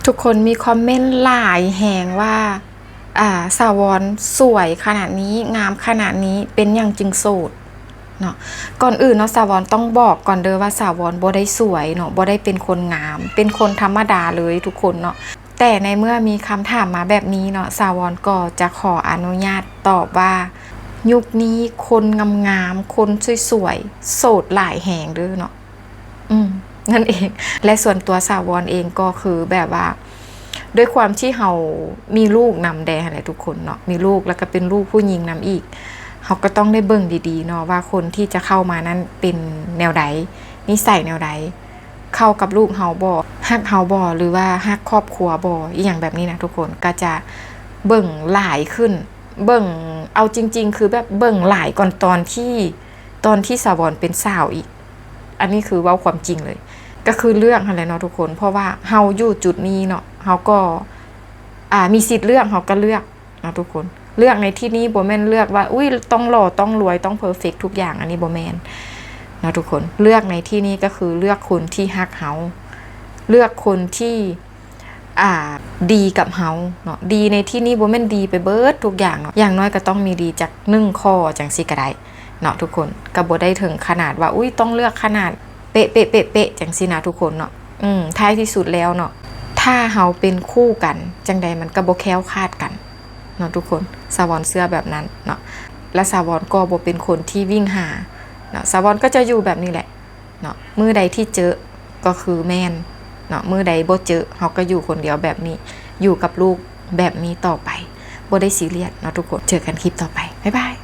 ທຸກຄົນມີຄອມເມັນຫຼາຍແຮງວ່າ ອ່າ ສາວອນສວຍຂະໜາດນີ້ ງາມຂະໜາດນີ້ ເປັນຫຍັງຈຶ່ງໂສດເນາະ. ກ່ອນອື່ນເນາະ ສາວອນຕ້ອງບອກກ່ອນເດີວ່າ ສາວອນບໍ່ໄດ້ສວຍເນາະ ບໍ່ໄດ້ເປັນຄົນງາມ ເປັນຄົນທຳມະດາເລີຍທຸກຄົນເນາະ. ແຕ່ໃນເມື່ອມີຄຳຖາມມາແບບນີ້ເນາະ ສາວອນກໍຈະຂໍອະນຸຍາດຕອບວ່າ ຍຸກນີ້ຄົນງາມໆ ຄົນສວຍໆ ໂສດຫຼາຍແຮງເດີເນາະ. ອືມ ນັ້ນເອງ ແລະ ສ່ວນຕົວສາວອນເອງກໍຄືແບບວ່າ ດ້ວຍຄວາມທີ່ເຮົາມີລູກນຳແດ່ຫັ້ນແຫຼະທຸກຄົນເນາະ ມີລູກ ແລ້ວກໍເປັນລູກຜູ້ຍິງນຳອີກ ເຮົາກໍຕ້ອງໄດ້ເບິ່ງດີໆເນາະ ວ່າຄົນທີ່ຈະເຂົ້າມານັ້ນເປັນແນວໃດ ນິໄສແນວໃດ ເຂົ້າກັບລູກເຮົາບໍ່ ຮັກເຮົາບໍ່ ຫຼືວ່າຮັກຄອບຄົວບໍ່ ອີ່ຫຍັງແບບນີ້ນະທຸກຄົນ ກໍຈະເບິ່ງຫຼາຍຂຶ້ນ ເບິ່ງ ເອົາຈິງໆ ຄືແບບເບິ່ງຫຼາຍກ່ອນຕອນທີ່ ຕອນທີ່ສາວອນເປັນສາວອີກ. ອັນນີ້ຄືເວົ້າຄວາມຈິງເລີຍ ກໍຄືເລືອກຫັ້ນແຫຼະເນາະທຸກຄົນ ເພາະວ່າເຮົາຢູ່ຈຸດນີ້ເນາະ ເຮົາກໍ ອ່າ ມີສິດເລືອກ ເຮົາກໍເລືອກເນາະທຸກຄົນ. ເລືອກໃນທີ່ນີ້ບໍ່ແມ່ນເລືອກວ່າ ອຸ້ຍ ຕ້ອງຫຼໍ່ ຕ້ອງລວຍ ຕ້ອງເພີເຟັກທຸກຢ່າງ ອັນນີ້ບໍ່ແມ່ນເນາະທຸກຄົນ. ເລືອກໃນທີ່ນີ້ກໍຄືເລືອກຄົນທີ່ຮັກເຮົາ ເລືອກຄົນທີ່ ອ່າ ດີກັບເຮົາເນາະ. ດີໃນທີ່ນີ້ບໍ່ແມ່ນດີໄປເບິດທຸກຢ່າງເນາະ ຢ່າງໜ້ອຍກໍຕ້ອງມີດີຈັກໜຶ່ງຂໍ້ ຈັ່ງຊີ້ກໍໄດ້ເນາະທຸກຄົນ. ກໍບໍ່ໄດ້ເຖິງຂະໜາດວ່າ ອຸ້ຍ ຕ້ອງເລືອກຂະໜາດເປະໆໆໆ ຈັ່ງຊີ້ນະທຸກຄົນເນາະ. ອືມ ທ້າຍທີ່ສຸດແລ້ວເນາະ ຖ້າເຮົາເປັນຄູ່ກັນ ຈັ່ງໃດມັນກໍບໍ່ແຄ້ວຄາດກັນເນາະທຸກຄົນ. ສາວອນເຊື່ອແບບນັ້ນເນາະ ແລະ ສາວອນກໍບໍ່ເປັນຄົນທີ່ວິ່ງຫາເນາະ. ສາວອນກໍຈະຢູ່ແບບນີ້ແຫຼະ ເນາະ ມື້ໃດທີ່ເຈີກໍຄືແມ່ນເນາະ ມື້ໃດບໍ່ເຈີ ເຮົາກໍຢູ່ຄົນດຽວແບບນີ້ ຢູ່ກັບລູກແບບນີ້ຕໍ່ໄປ ບໍ່ໄດ້ຊີຣຽສເນາະທຸກຄົນ. ເຈີກັນຄລິບຕໍ່ໄປ ບາຍບາຍ.